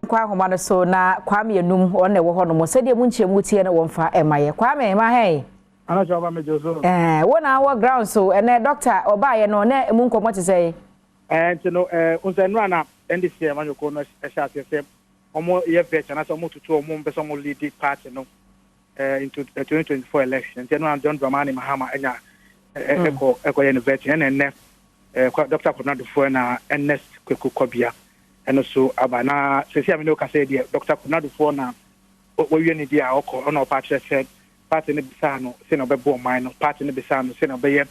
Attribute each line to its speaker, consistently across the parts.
Speaker 1: Yɛnkɔ ahoma no so na Kwame Enum, ɔno na ɛwɔ hɔ nom, sɛdeɛ mu nkyɛmu teɛ no, wɔmfa ɛma yɛ. Kwame, ma hɛn.
Speaker 2: Anakyɛ ɔba megye so.
Speaker 1: Wo na wɔ ground so ɛnɛ, doctor ɔbaayɛ no, na emu nkɔmmɔ te sɛ?
Speaker 2: Nti no nsɛ nnura na NDC amanyɔkuo no ɛhyɛ aseɛ sɛ ɔmo yɛ vet anaasɛ ɔmo tutu ɔmo mpɛ sɛ ɔmo lead party no into 2024 election. Nti ɛno na John Dramani Mahama ɛnya ɛkɔ yɛ no vet. Ɛna ɛnɛ Dr. Kwabena Duffuor na Ernest Kweku Kɔbea ɛno so aba. Na sɛsi a me ne wo kasa yi deɛ, Dr. Kwabena Duffuor na wɔwie ne deɛ a ɔkɔ. Ɔna ɔpa akyerɛ sɛ party no bisaa no sɛnea ɔbɛbɔ ɔman no, party no bisaa no sɛnea ɔbɛyɛ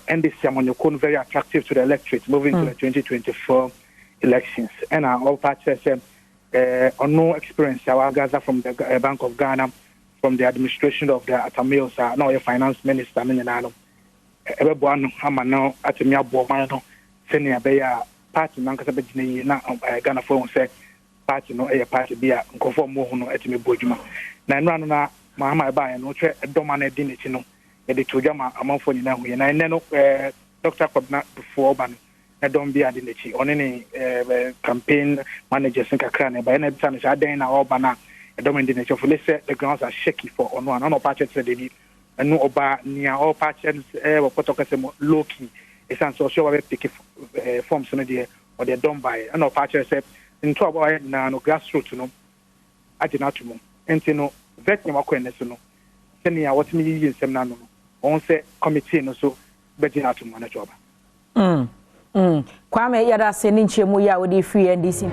Speaker 2: NDC amanyɔkuo no very attractive to the electorate moving to the 2024 elections. Ɛna ɔpa akyerɛ sɛ ɔno experience a wagather from the Bank of Ghana, from the administration of the Atta Mills a na ɔyɛ finance minister no nyinaa no, ɛbɛboa no ama no atumi aboa ɔman no sɛnea ɛbɛyɛ a party no ankasa bɛgyina yie na Ghanafoɔ hu sɛ party no ɛyɛ party bi a nkurɔfoɔ a wɔn ho no atumi bɔ adwuma. Na nnura no na Mahama ɛbaeɛ no, wɔtwɛ ɛdɔm a na ɛdi n'akyi no, yɛde to dwa ma amanfoɔ nyinaa hu yɛ. Na ɛnɛ no Dr. Kwabena Duffuor ɔba no, ɛdɔm bi ade n'akyi, ɔne ne campaign managers nkakra na ɛba. Ɛna ɛbisa no sɛ adɛn na ɔba no a ɛdɔm ndi n'akyi, ɔfo sɛ the grounds are shaky for ɔno a na ɔpa akyerɛ sɛ debi ɛno ɔba nea ɔpa akyerɛ no ɛyɛ wɔ pɔtɔ kɛsɛ mu low key, ɛsiane sɛ ɔsɛ ɔba bɛ pick forms no deɛ, ɔde ɛdɔm baeɛ. Ɛna ɔpa akyerɛ sɛ nto a ɔbayɛ nyinaa no, grassroot no agye no ato mu. Nti no vet nea wakɔ ɛnɛ so no, sɛnea wɔtumi yiyi nsɛm no ano no, wɔn sɛ committee no so bɛgye no ato mu anatwa ɔba.
Speaker 1: Kwame, yɛda ase ne nkyɛmu yi a wode firi NDC.